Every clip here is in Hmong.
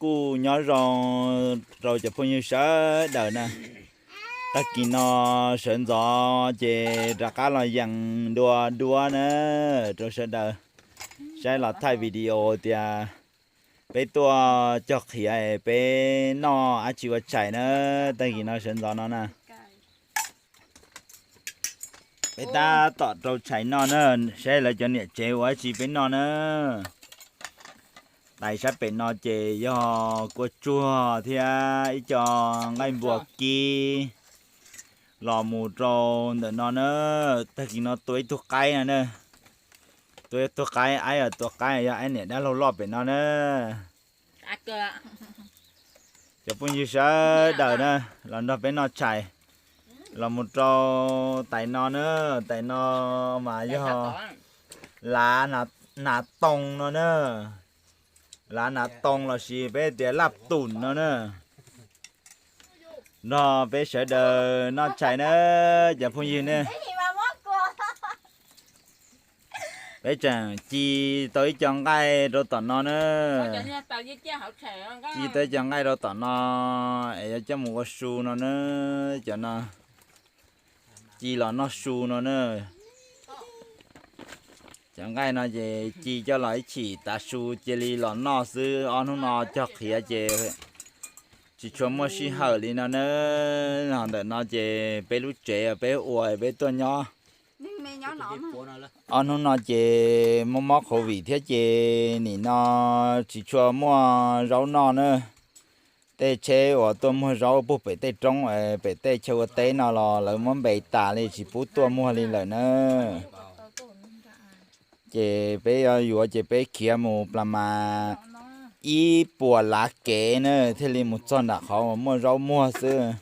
Kuj nyob zoo rau cov phooj ywg sawv daws na. Tag kis no sawv ntxov ces rov qab los yees dua duab na rau sawv daws saib los thaij video tias peb tuaj cog qhiav peb noj dab tsi ua tshais na. Tag kis no sawv ntxov no na, peb tab tom rau tshais noj na, saib lawv cov niam tsev ua dab tsi peb noj na. Tais sab pem no ces yog kua tsuag thiab ib co nqaij npua kib los mus rau ntawm no na. Tag kis no tua ib tug qaib no na, tua ib tug qaib, aib tua qaib yog aib niam dab laug loj pem no na. Cov phooj ywg sawv daws na, los nrog peb noj tshais, los mus rau tais no na. Tais no mas yog lav nas too no na, lav nas too lossis peb tias laj tum no na. Nrog peb sawv daws noj tshais na cov phooj ywg ne. Peb tseem ci tau ib co nqaij rau tom no na. Ci tau ib co nqaij rau tom no es yuav coj mus ua su no na. Cov no ci los noj su no na. Cov nqaij no ces ci coj los ib chim tav su cia li los noj xwb. Ob hnub no cog qhiav ces tsis tshua muaj sij hawm li no na. Ho ntawm no ces peb lub tsev peb ua peb tuaj nyob. Ob hnub no ces muaj mob covid thiab ces nim no tsis tshua muaj zaub noj na. Tej tsheb uas tuaj muag zaub puag pem tej roob pem tej chaw ua teb no los lawv muab npe tas li tsis pub tuaj muag li lawm na. Ces peb yuav ces peb khiav mus plas mas ib puas lav kev na thiaj li mus txog nram qhov uas muaj zaub muag xwb.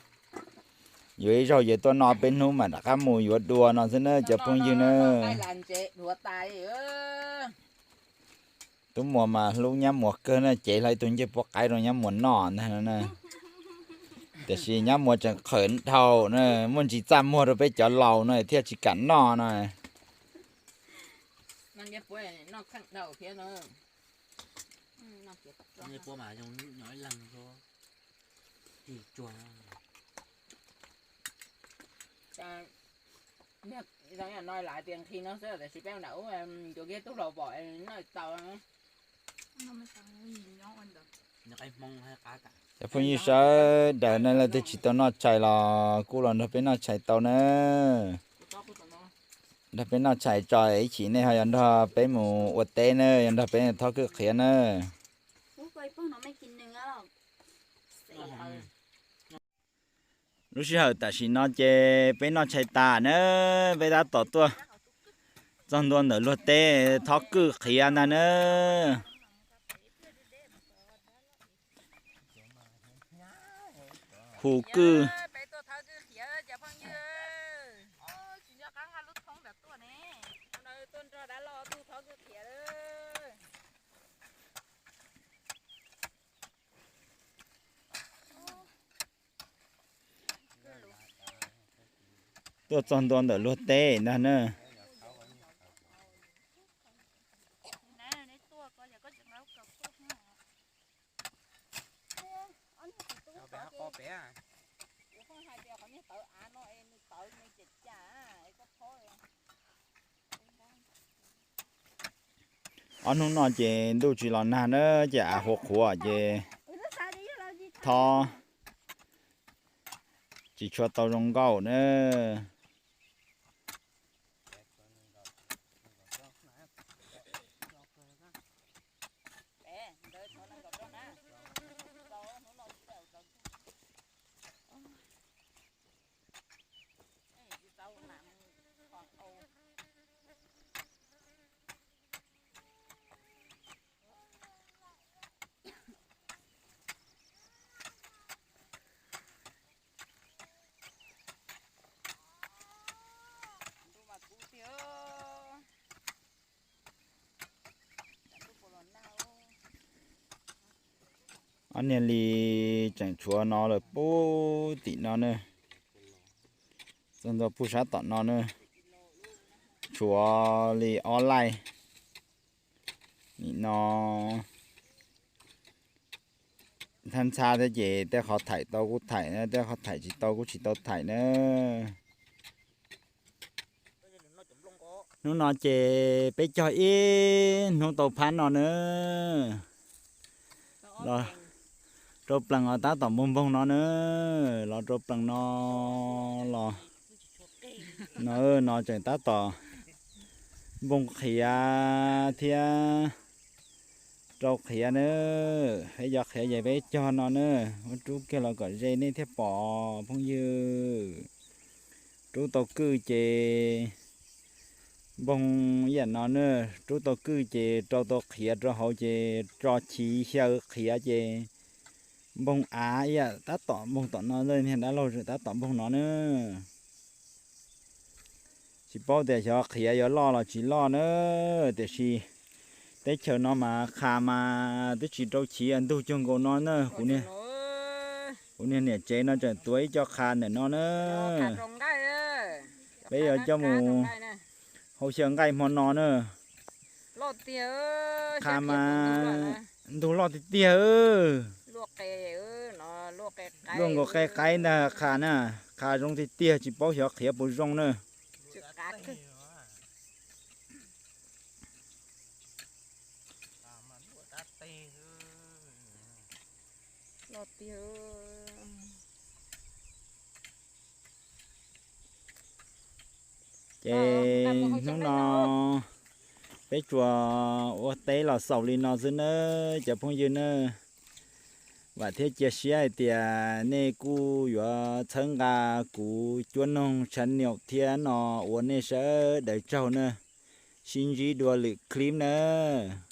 Yuav ib zaug ces tuaj noj peb hnub mam rov qab mus yuav dua no xwb na cov phooj ywg na. Tub Muas mas hlub nyab Muas kawg na, cev hlo ib tug ncej puab qaib rau nyab Muas noj ntag no na. Tiam sis nyab Muas tseem qhawv dhau na, muaj ntsis txaj muag rau peb cov laus no thiaj tsis kam noj no. Cov phooj ywg sawv daws na, leej twg tsis tau noj tshais los kuj los nrog peb noj tshais tau na. Nrog peb noj tshais tso ib chim nej ho yuav nrog peb mus ua teb na, yuav nrog peb thob kwj qhiav na. Lub sij hawm tam sim no ces peb noj tshais tas na, peb tab tom tuaj txog ntua ntawm luag teb thob kwj qhiav ntag na. Hu kwj. Tuaj txog ntua ntawm luag teb ntag na. Ob hnub no ces ntuj tsis los nag na, ces av huv qhuav ces thob tsis tshua tau zoo nkauj na. Ob niag li tseem tshuav no lawm puag tim no na, txog ntua puag sab tom no na, tshuav li ob laij. Nim no thab ntxhab thiab ces tej qhov thaim tau kuj thaim na, tej qhov thaim tsis tau kuj tsis tau thaim na. Hnub no ces peb cog ib hnub tau phab no na. Los rau plees os, tab tom npoog npoog no na. Los rau plees no los, no, no tseem tab tom npoog qhiav thiab rau qhiav na. Peb cov qhiav ces peb cog no na. Muab rub kiag los kom ze nej thiaj pom phooj ywg. Rub tau kwj ces npoog ib yam no na. Rub tau kwj ces rau tau qhiav rau hauv ces tso chiv xyaw qhiav ces npoog av ib yam tab tom npoog tom no, niag dab laug tseem tab tom npoog no na. Tsis paub tias xyov qhiav yuav loj los tsis loj na, tiam sis teb chaws no mas qha mas twb tsis rau chiv, ntug cuag nkaus no na. Kuv niag niam tsev no tseem tuav ib co qha ntawm no na. Peb yuav coj mus hau xyaw nqaij hmo no na. Qha mas ntug loj tiag tiag. Luaj nkaus qe qaib ntag qha na. Qha zoo tiag tiag, tsis paub xyov qhiav puas zoo na. Ces hnub no peb tsuas ua teb los xaus li no xwb nawb cov phooj ywg nawb. Vam thiab cia siab hais tias nej kuj yuav txhawb nqa kuv cuab noog channel thiab no, ua nej sawv daws tsaug nawb. Sib ntsib dua lwm clip nawb.